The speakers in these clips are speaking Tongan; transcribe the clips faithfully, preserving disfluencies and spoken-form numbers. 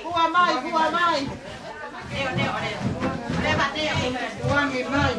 Hua mai, hua mai. Hua mai.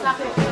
Vave, vave.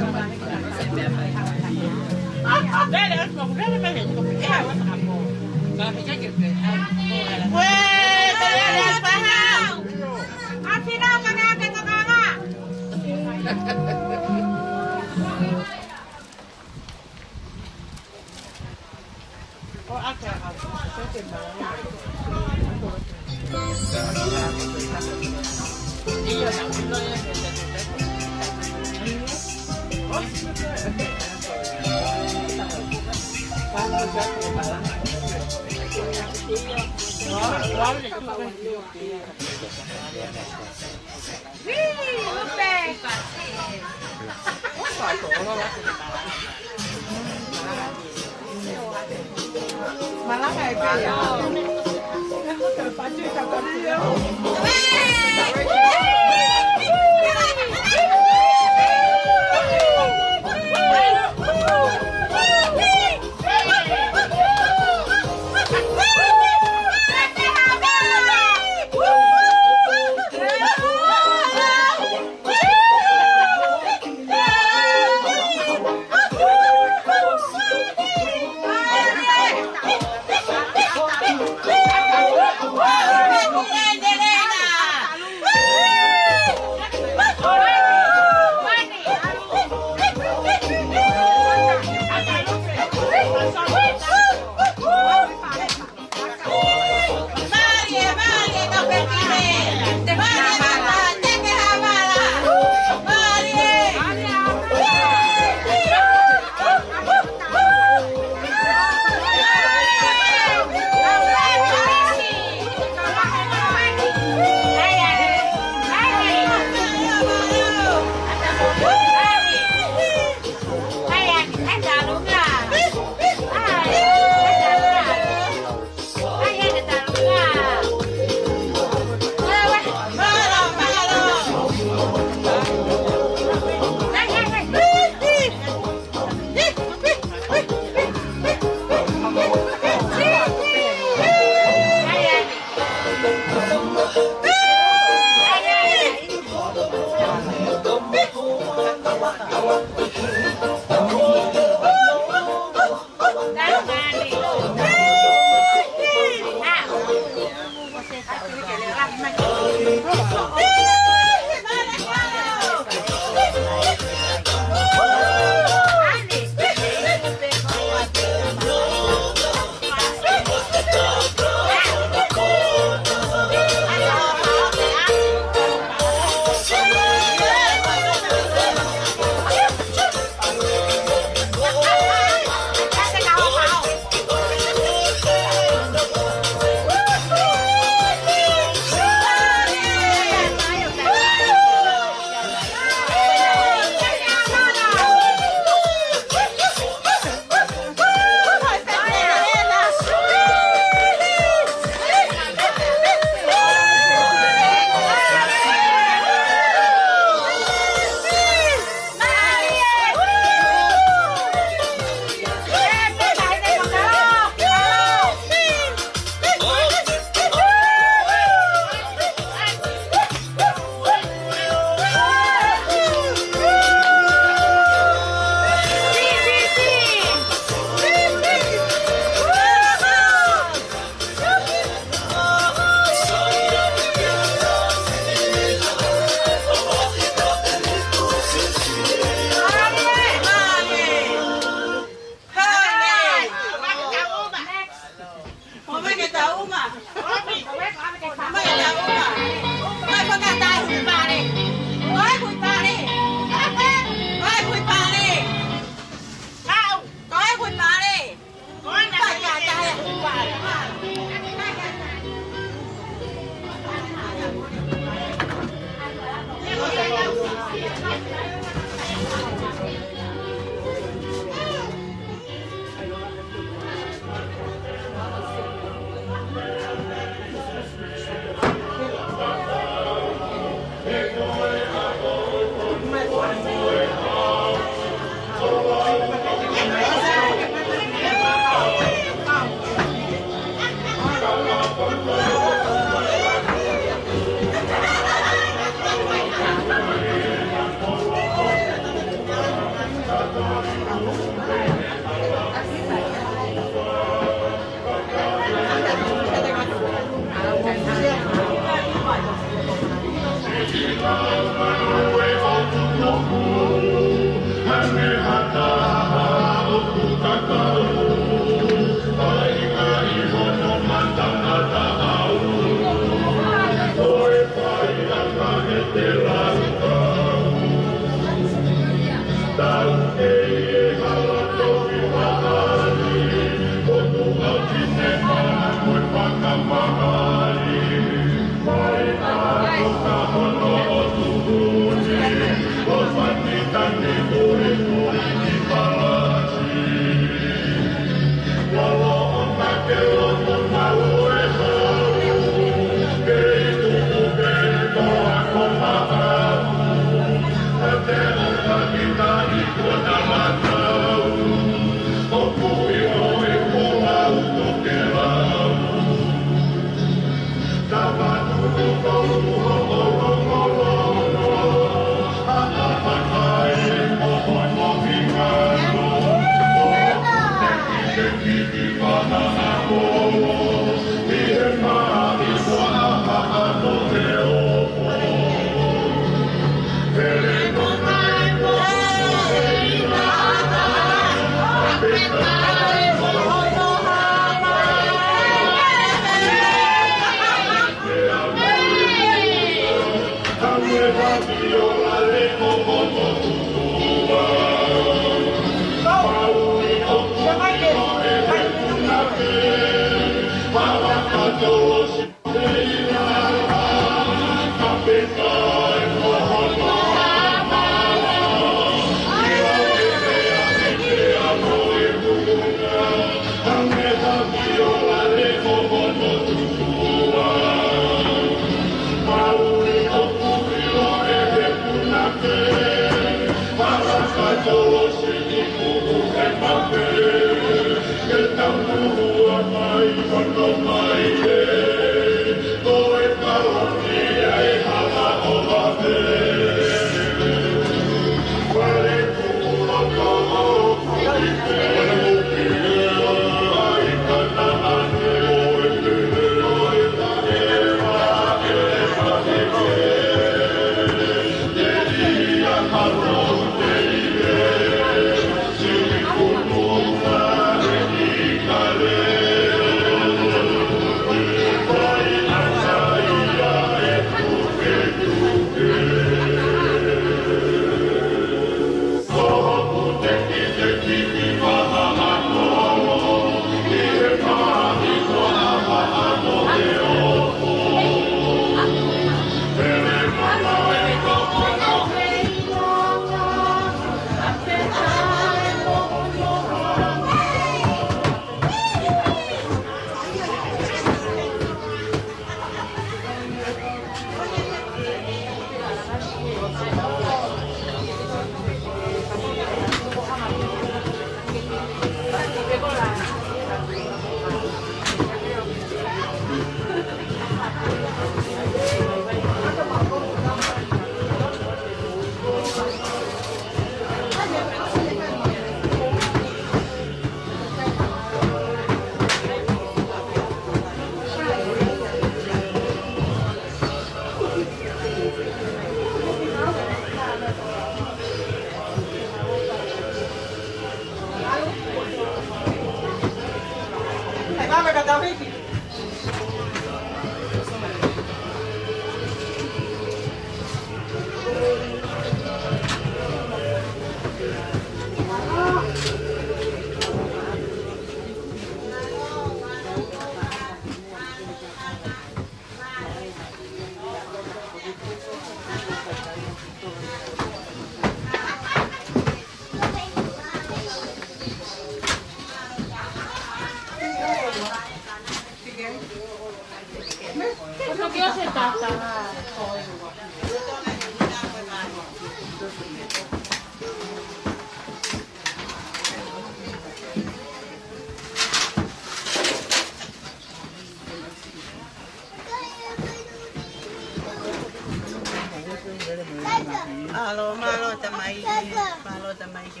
Mālō, mālō tamaiki, mālō tamaiki.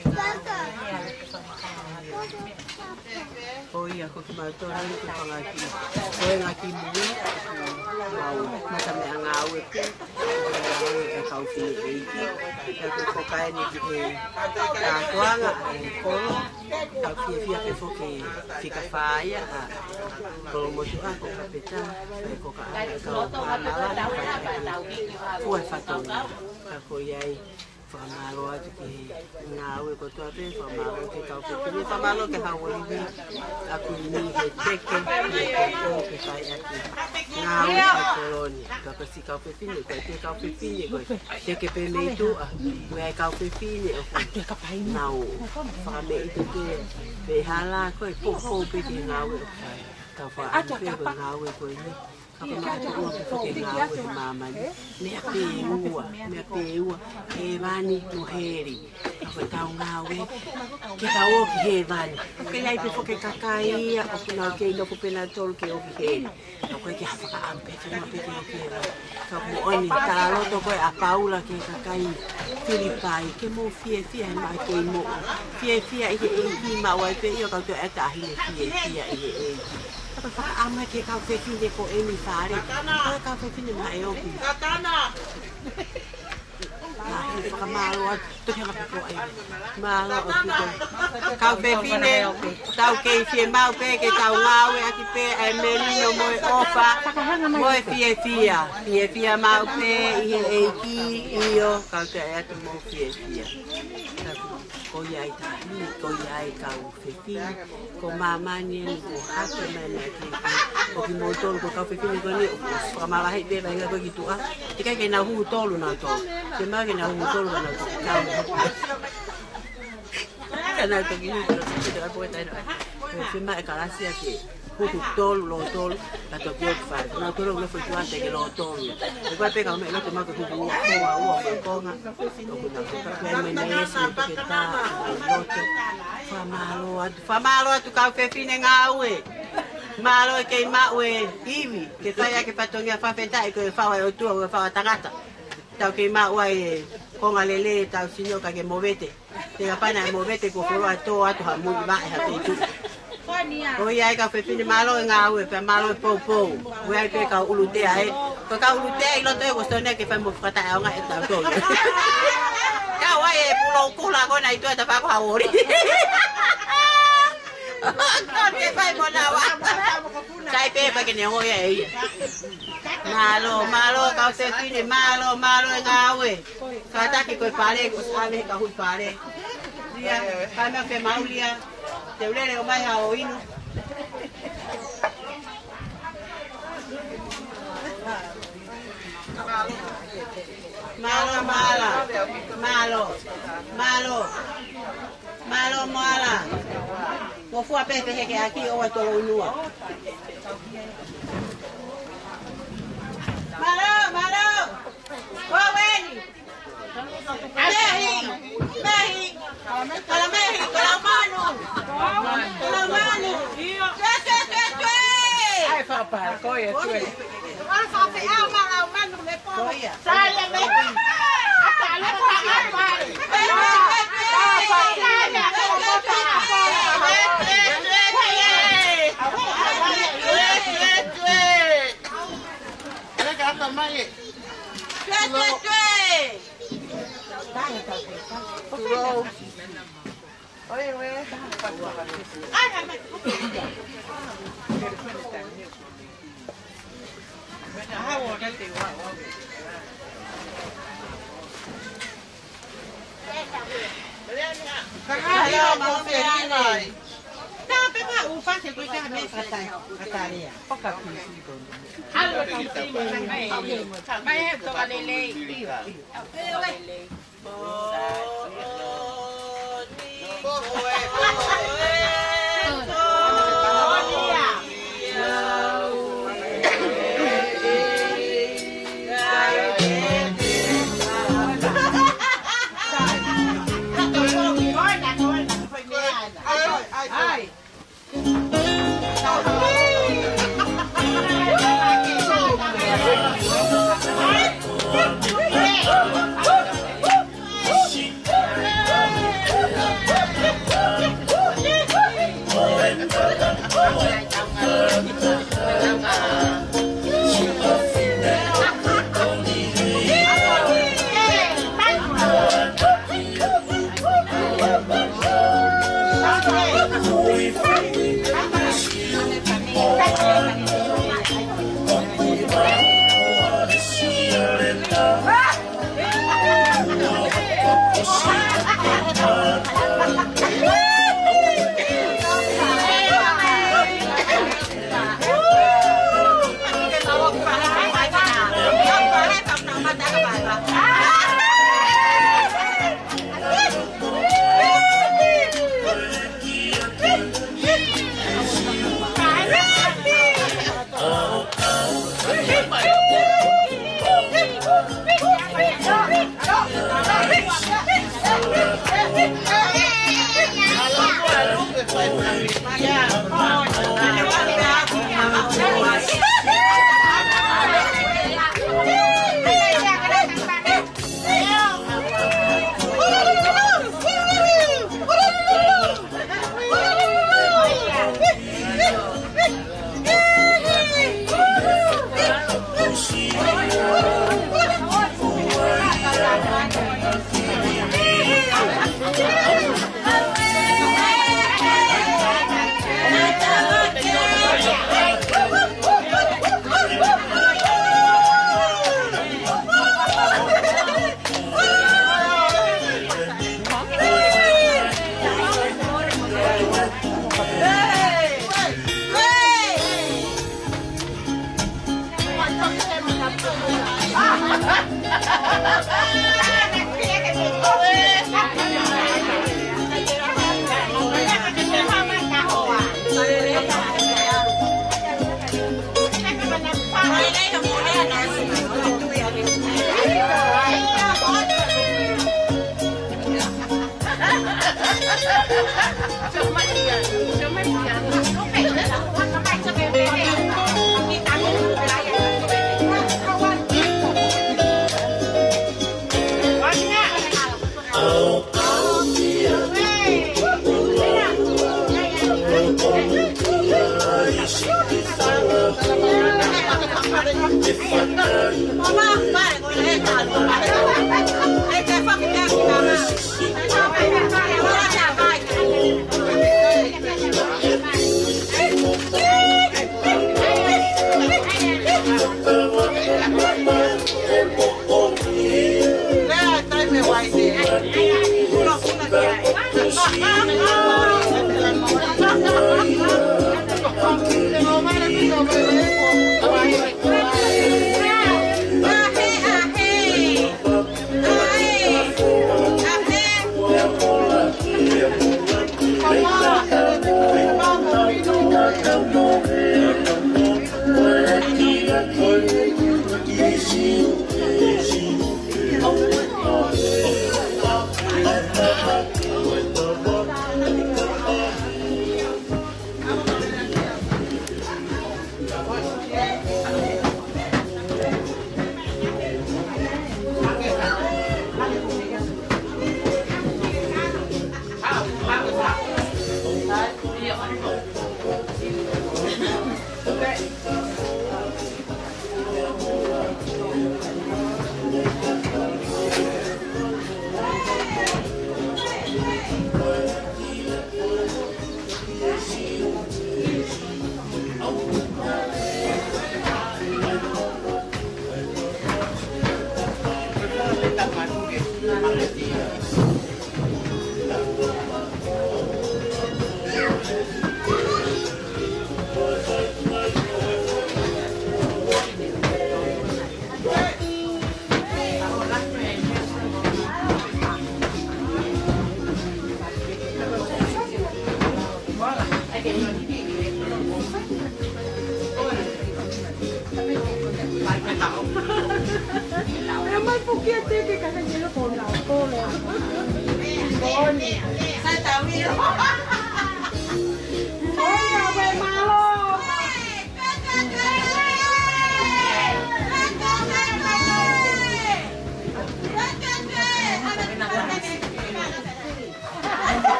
Ko ia ko kimautolu ni ko e fanga kiʻi, ko e ngaahi kiʻi moʻui, mau mata meʻangāue pē, ngāue e kau fineʻeiki, pea ko e foki eni ki he kātoanga e kolo, kau fiefia pē foki fika fā ia, ʻa Kolomotuʻa ko Kapeta, pea ko ka ʻa e kau pāmala, pea ko e fua e fatongia, ka ko ia ai, fakamālō atu ki he ngāue kotoa pē, fakamālō ki he kau fefine, fakamālō ki he Hauʻoli Vili, ʻa Kuini he teke, he teke ke fai ʻaki ngāue ʻa e kolo ni, ka ko siʻi kau fefine, ko e kau fefine, ko e teke pē mei tuʻa, ko e kau fefine, ʻoku nau fakameʻi teke, pē hala, ko e poupou pē ki he ngāue ʻoku fai, kau fakaʻamu pē ko e ngāue ko eni. Ka ko e maʻu ʻoku ke ngāue he māmani. Meʻa pē ua, meʻa pē ua, hēvani mo heli. Ka ko e tau ngāue, ke tau ō ki hēvani. ʻOku ʻi ai pē foki e kakai ia, ʻoku nau kei nofo pē nautolu ke ō ki heli. Ka ko e ke ha fakaʻamu pē ke ō ki hēvani. Ka moʻoni, talaloto ko ē ʻa Paula ki he kakai Filipai, ke mou fiefia he maʻa kei moʻui. Fiefia ʻi he ʻEiki, maʻu ai pē ia kau toe ʻata ʻa hine fiefia ʻi he ʻEiki. Ka ko e fakaʻamu ki he kau fefine ko eni fale. Ka ko e kau fefine maʻa e oki. Fakamālō atu, toki hanga pē ko ai. Mālō ʻaupito. Kau fefine, tau kei fiemaʻu pē ke tau ngāueʻaki pē ʻa e melino mo e ʻofa, mo e fiefia. Fiefia maʻu pē ʻi he ʻEiki, ʻio, kau toe atu mo fiefia. Ko ia ai tahi, ko ia ai kau fefine, ko māmani eni kuo hake mai mei he ʻEiki. Ko kimoutolu ko e kau fefine ko eni, ʻoku fakamavaheʻi pē vainga ko ē ki tuʻa. Teʻeki ke nau hū tolu nautolu. Ke mau ke nau hū tolu ka nau toki kau. Ka nau toki hū tolu, toki hū tolu, ʻa e pō e taina. Ko e fiemaʻu e kalasia ke hū tolu, lō tolu, ka toki ō ki fale. Nautolu ʻoku nofo ʻi tuʻa teʻeki ke lō tolu. ʻOku ʻikai pē kau meʻa ʻi loto, mau ke hū ua, ua, ua, ua, konga. ʻOku nau hū ka pē mai mei esi, toki tā, loto. Fakamālō atu, fakamālō atu kau fefine ngāue. Mālō e kei maʻu e ivi, ke fai ʻaki e fatongia fakafetaʻi ko e fau ʻa e ʻOtua, ko e fau ʻa tangata. Tau kei maʻu ai e konga lelei ʻetau sino ka ke movete. Te ka pana e movete ko foloa tō atu ha mui vaʻe ha peitu. Ko ia ai kau fefine mālō e ngāue pea mālō e poupou. Ko ia ai pē kau ʻulutea ē. Ko e kau ʻulutea ʻi loto ē ko Sone ke fai mo fakataʻeʻaonga ʻetau tō. Kau ai e pulou kula ko na ʻi tuʻa ta fako ha ori. Ko ke fai mo na wa. Sai pē pa ke ne ongo ia e ia. Mālō, mālō kau fefine, mālō, mālō e ngāue. Kātaki ko e pale, ko e ʻave he ka hui pale. Lia, ka mea ke mau lia. Te u lele ʻo mai ha ʻo inu. Mālō, mālō. Mālō. Mālō. Mālō Moala. Mo fua pē pehē ke ʻaki ʻo ʻai tolo unua. Mālō, mālō. Ko weni. Mehi, mehi. Kala mehi, kala manu. Kala manu. Tue, tue, tue, tue. ʻAi, fakapale, ko ia, tue.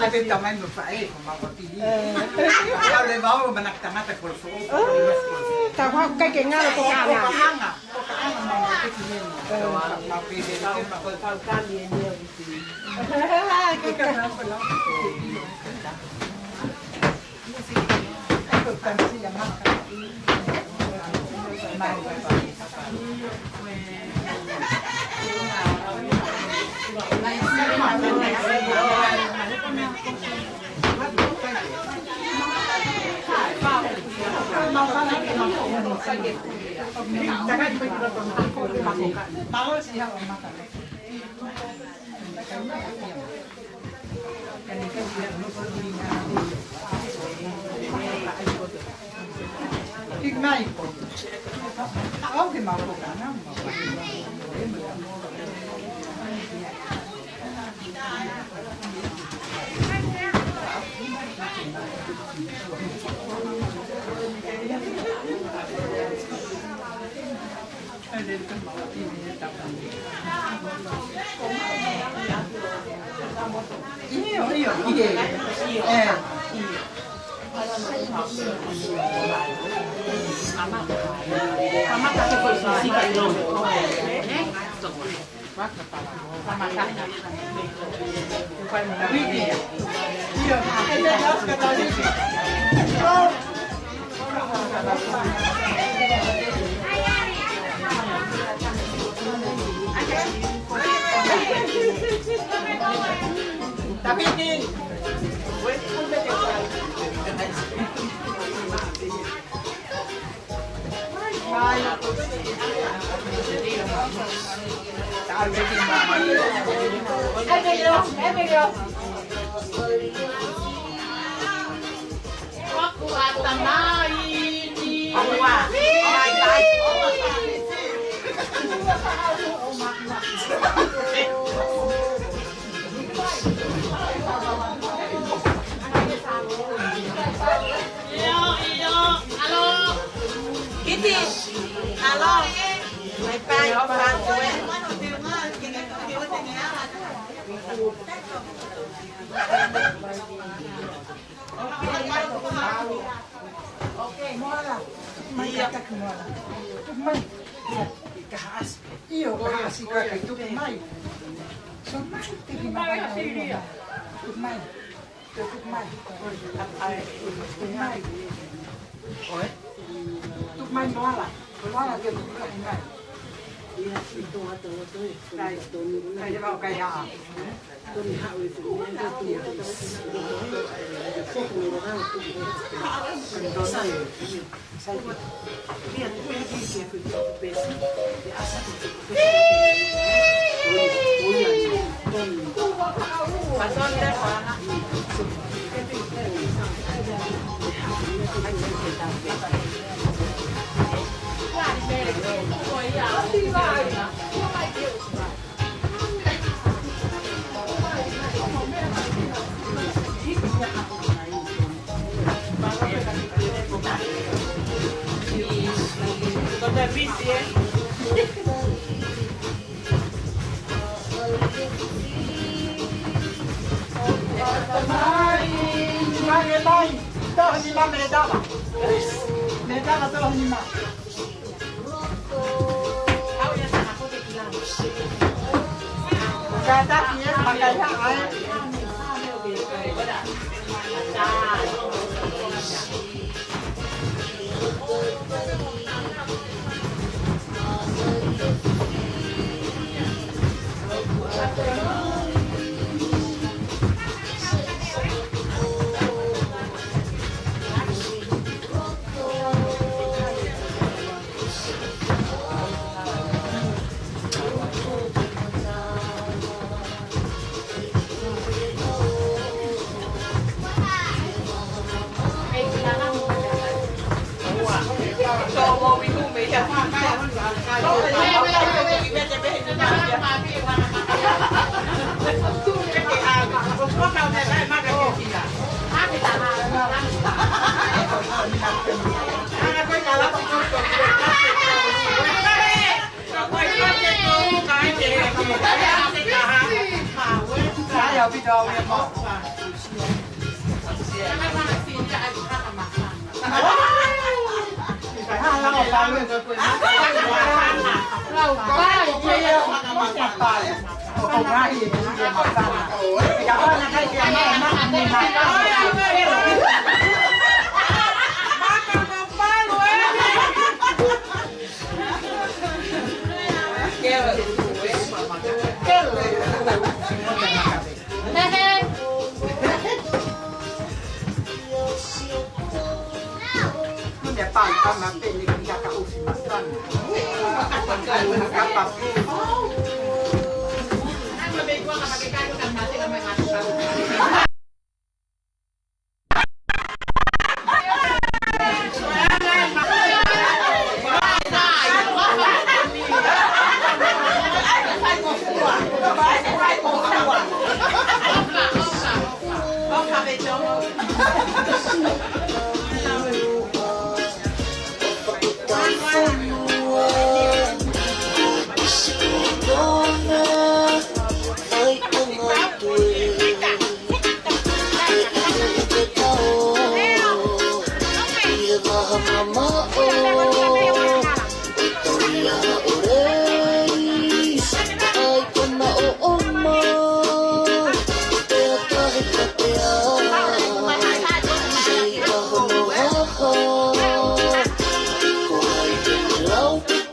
Ate tamai mo faʻē, ko mau papili. Kau le vau, manaki tangata ko le foʻou. Ka vau kai ke ngalo ko ka anga. Ko ka anga. Ko ka anga mau papili. Mau papili. Kau kami e neo iti. Ko ka anga ko lau. ʻIo, ʻio, ʻio. ʻE. ʻIo, ʻio. ʻAlō. Kiti. ʻAlō. Bye bye. Moala. Mai, kātaki Moala. Mai. ʻIo, ka haʻasi. ʻIo, ka haʻasi ka ke tuku mai. So mai, tiki mai, tuku mai. Tuku mai. Tuku mai. Tuku mai Moala. Moala ke tuku mai. Kai. Kai, kai, kai, kai. Mai, mai, tohi ni ma me dava. Me dava tohi ni ma. Kātaki e, makaihaʻa e.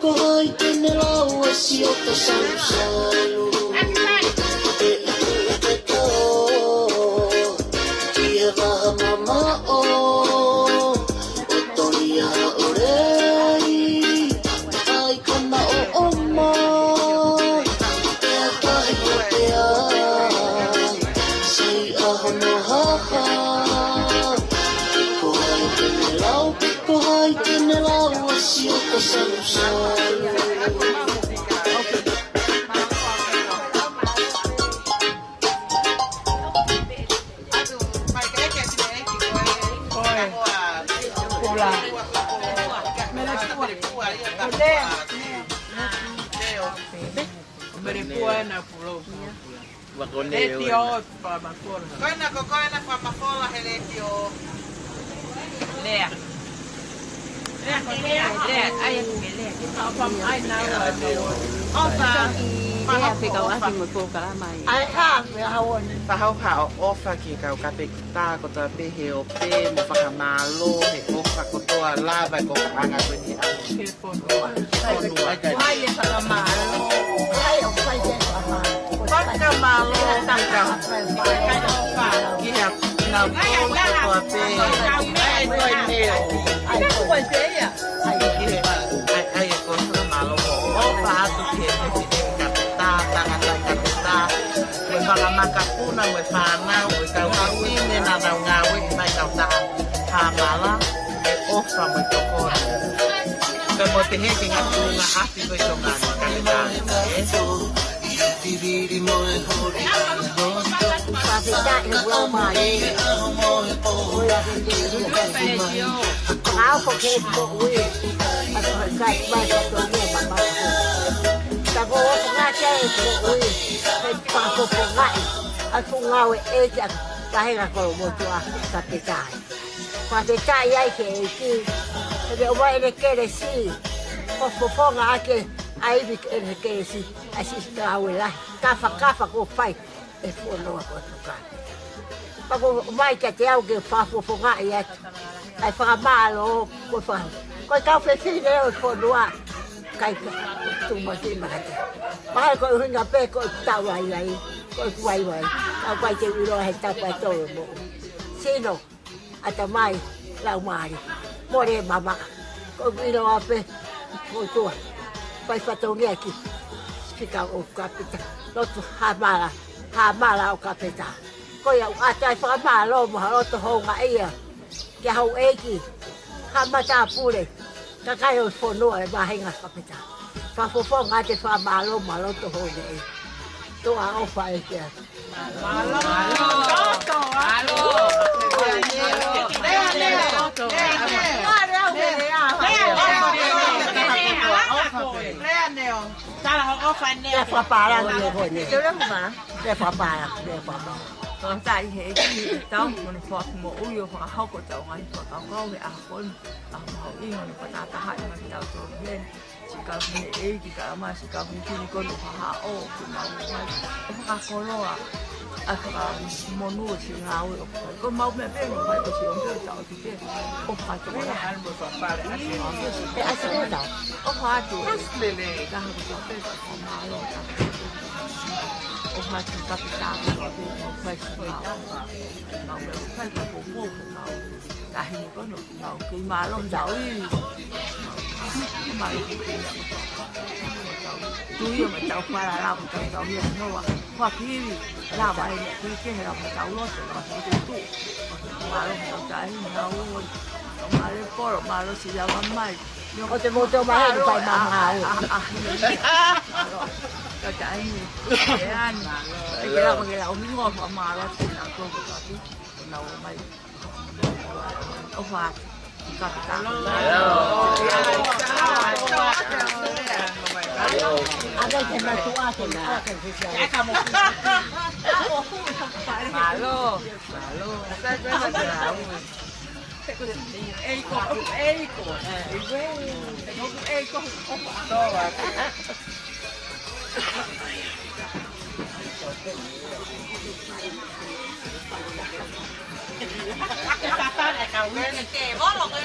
Ko hai te ne lau ʻa e siota salusalu? ʻE ʻi te tō ki he vaha mamaʻo, ʻo toli ʻa ʻolei ai kona ʻoʻoma. Pea tahi ko pea, sai ʻa hono haha. Ko hai te ne lau pe ko hai te ne lau ʻa e siota salusalu? Melepua ena pulou. Ua ko nei. Leti o Famafola. Ko ena ko, ko ena Famafola he leti o Lea. Lea ko Lea. Lea, ai atu ke Lea. Au fam-, ai nau a Lea. ʻOfa. Lea pe kau ʻasi mo e polokalama ē. Ai ha, me ha oni. Fakahoko ha ʻofa ki he kau kapetā kotoa pē he ope mo fakamālō he ʻofa kotoa lava e ko ka anga ko eni a. Ke Fakamālō. Fakamālō. Ki he nau koe kotoa pē. Ai, ko e neo. Ai, ai, ai, ko e fakamālō. ʻOfa atu ki he kapiteni kapitā, tangataʻi kapitā. Mo e fanga makapuna, mo e fānau, mo e kau fafine naʻa nau ngāueʻi mai kautaha Hamala, e ʻofa mo e tokoni. Pea mo te heke ngā tuʻunga ʻapi ko e Tonga ni, ka ne kāne, ē? Fakafetaʻi he ua mai. Oi, a ke ke ke ke. Ka ʻoku ke moʻui. A ko e kai mai ka tō mo mama. Ka ko ʻoku ngā ke moʻui. He fakafofongaʻi ʻa e fuʻu ngāue ʻa e ʻEiki ʻa e Vahenga Kolomotuʻa, fakafetaʻi. Fakafetaʻi ai ki he ʻEiki, he ʻomai ʻene kelesi, ʻo fofonga ʻaki ʻa e ivi ʻene kelesi, ʻa e siʻi ngāue lahi, kafakafa kuo fai ʻe he fonua ko Tonga. Pea kuo ʻomai kiate au ke fakafofongaʻi atu ʻa e fakamālō, ko e fa-, ko e kau fefine ʻo e fonua, ʻikai ke tuʻu mai ki mate. Mahalo ko e ʻuhinga pē ko e tau ai ai, ko e kuai ai. Ka ʻoku ʻikai te u ʻiloa he tapa ʻe tolu mo. Sino, ʻatamai, laumālie, mole mamaʻo. Ko e ʻiloa pē, ko tua. Fai fatongia ki, fika ʻo kapita. Lotu Hamala, Hamala ʻo kapita. Ko ia ʻoku ʻoatu ai fakamālō mo ha loto houngaʻia ki he houʻeiki, ha matāpule, kakai ʻo e fonua ʻo e Vahenga Kapeta. Fakafofonga ʻa e fakamālō mo ha loto houngaʻia. Toa ʻofa ʻEiki atu. Mālō. Mālō. Mālō. Lea, lea. Ko fane. Te fakapālangi e koe ne. Te ule mā. Te fakapālangi, te fakapālangi. Tō tai he ki tau mo ne fak mo ui ʻo fakahoko tau ngaahi fakakaukau he ʻaho ko eni. ʻAho mahuʻinga ne fakataha ʻi mai ki tau tō he. Sika mei ʻEiki ka ma sika mei kini kono ha ha o ku mau mai. ʻO fakakoloa. ʻA fakamonū si ngāue ʻo fai. Ko mau meʻa pē no mai ko si ʻo pē tau ʻo fakakoloa. ʻE ʻasi ko ta. ʻO fatu. Ka ha ko tō pē ka ko mālō ta. ʻO fatu ka pita ko ʻo pē no fai si ngāue. Mau meʻa fai ka ko pō ko mau. Ka hini kono. Mau kei mālō tau i. Mālō kei kei tau. Tui o ma tau fala la ma tau tau ia noa. Kua kiwi. La ma e kui ke he la ma tau loto la ma tau tu. Mālō tau tai nau. Mālō polo mālō si ia ma mai. Ko te moto mai he kai ma mau. Mālō. Ka tai ni. E ani. Ke la ma ke la o mi ngō mālō si la ko ko tau. Nau mai. ʻO fatu. Ka pita. Mālō. Mālō. Eiko, eiko. Eiko.